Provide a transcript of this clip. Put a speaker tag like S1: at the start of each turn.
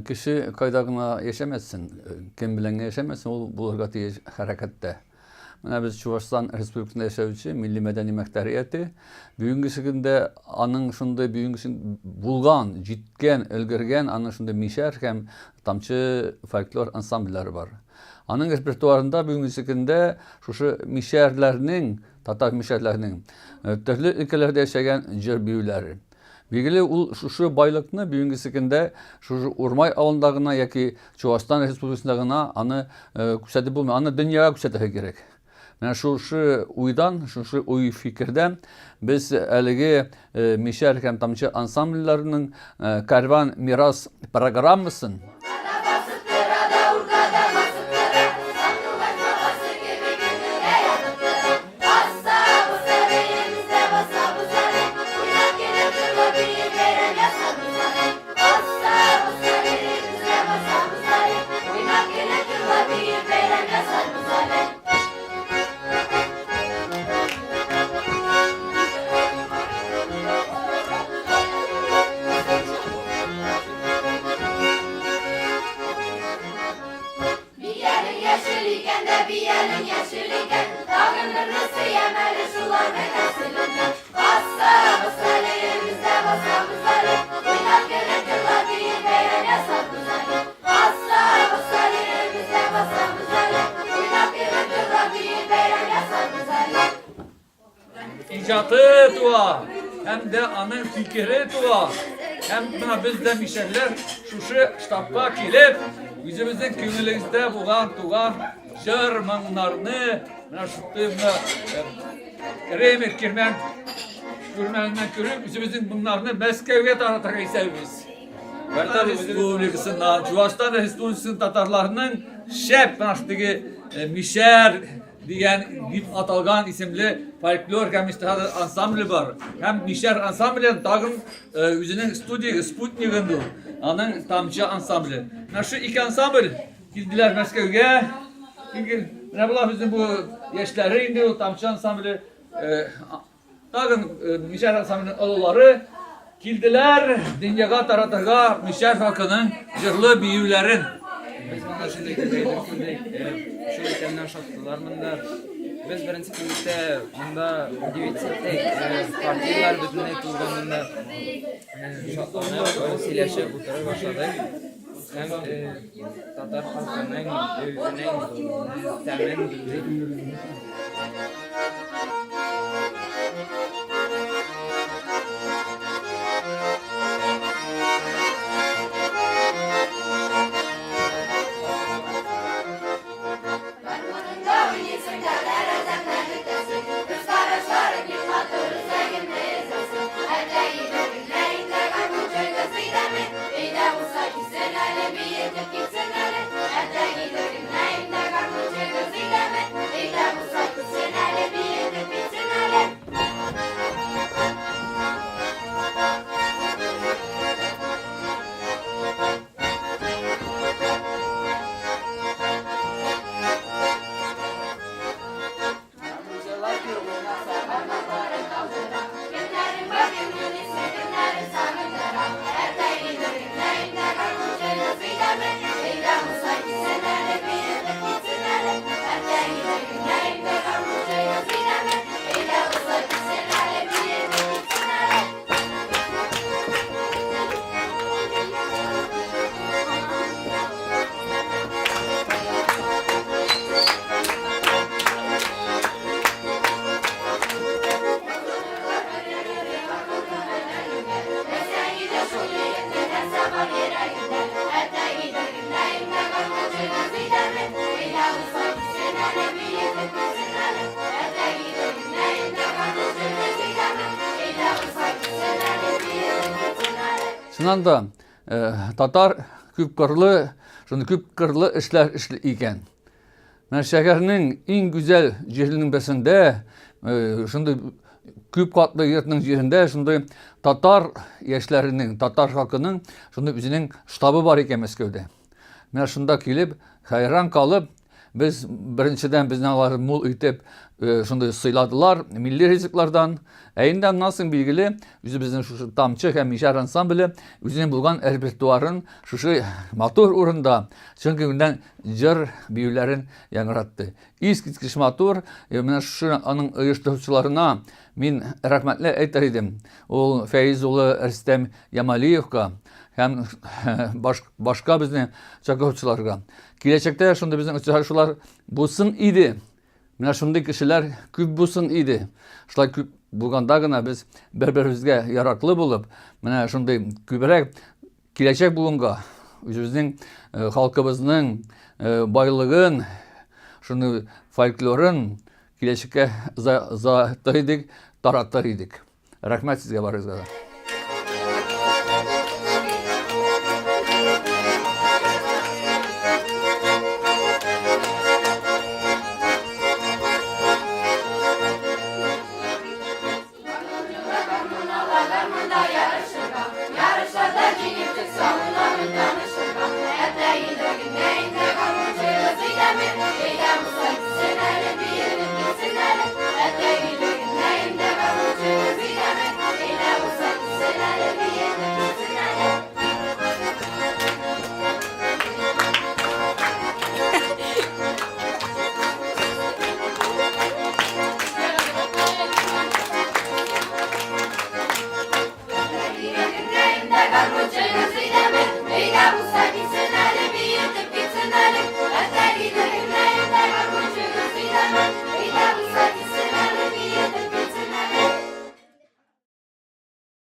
S1: Кеше кайда гына яшәмәсен, кем белән генә яшәмәсен, ул булырга тиеш хәрәкәттә. Менә без Чувашстан Республикасында яшәүче милли мәдәни мөхтәрияте бүгенгесе көндә аның шундый бүгенгесе булган, җиткән, өлгергән аның шундый мишәр һәм тамчы фольклор ансамбльләре бар. Аның репертуарында бүгенгесе көндә шушы мишәрләрнең, татар мишәрләренең төрле өлкәләрдә яшәгән җыр биюләре. Билгеле, ул шушы байлыкны бүгенгесе көндә шушы Урмай авылында гына яки Чувашстан Республикасында гына аны күрсәтеп булмый. Аны дөньяга күрсәтергә кирәк. Менә шушы уйдан, шушы уй-фикердән без әлеге Мишәр һәм Тамчы ансамбльләренең Кәрван мирас программасын
S2: Биянең яшел икән дә, биянең яшел икән, Тагын берне сөям әле шуларның нәселеннән. Басабыз әле, без дә басабыз әле, Уйнап көлеп җырлап биеп бәйрәм ясарбыз әле. Басабыз әле, без дә басабыз әле, Уйнап көлеп җырлап биеп бәйрәм ясарбыз әле.
S1: Иҗаты туа, һәм дә аның фикере туа. Һәм менә без дә мишәрләр шушы штабка килеп, үзебезнең күңелебездә булган туган җыр моңнарны менә шушы менә Кремль кирмән күрмәненнән күреп, үзебезнең моңнарны Мәскәүгә таратырга исәбебез. Татар Республикасыннан, Чувашстан Республикасының татарларының шәп менә шушы теге мишәр дигән дип аталган исемле фольклор һәм эстрада ансамбле бар. Һәм Мишәр ансамблен тагын үзенең студия Спутник инде ул. Аның Тамчы ансамбле. Менә шу ике ансамбль килделәр Мәскәүгә. Чөнки менә болар безнең бу яшьләре инде ул Тамчы ансамбле. Тагын Мишәр ансамбленең олылары килделәр дөньяга таратырга Мишәр халкының җырлы биюләрен.
S3: Без монда шундый күп әйбер күрдек, шул икәнне ошаттылар монда. Без беренче килүдә монда удивиться иттек, картиналар бөтенләй тулган монда. Шатланып, сөйләшеп утыра башладык. Һәм татар халкының үзенең тәмен белдек.
S2: Гармуныңда уйныйсың да тәрәзәңнән үтәсең. Күз карашларың бик матур, үзәгемне өзәсең. Әтә йөрәгемнәр инде гармунчыгыз өйдәме? Өйдә булса килсен әле, биетеп китсен әле. Әтә йөрәгемнәр инде гармунчыгыз өйдәме? Өйдә булса килсен әле.
S1: Чыннан да, татар күпкырлы, шундый күпкырлы эшләр эшли икән. Менә шәһәрнең иң гүзәл җиренең берсендә, шундый күп катлы йортның җирендә шундый татар яшьләренең, татар халкының шундый үзенең штабы бар икән Мәскәүдә. Менә шунда килеп, хәйран калып, без беренчедән безне алар мул итеп шундый сыйладылар милли ризыклардан. Ә инде аннан соң билгеле, үзебезнең шушы Тамчы һәм Мишәр ансамбле үзенең булган репертуарын шушы матур урында чын күңелдән җыр биюләрен яңгыратты. Искиткеч матур, менә шушы аның оештыручыларына мин рәхмәтле әйтер идем. Ул Фәиз улы Рөстәм Ямалиевка һәм башка безне чакыручыларга. Киләчәктә шундый безнең очрашулар булсын иде. Менә шундый кешеләр күп булсын иде. Шулай күп булганда гына без бер-беребезгә яраклы булып, менә шундый күбрәк киләчәк буынга үзебезнең э, халкыбызның э, байлыгын, шуны фольклорын киләчәккә озатыр идек, таратыр идек. Рәхмәт сезгә барыгызга да.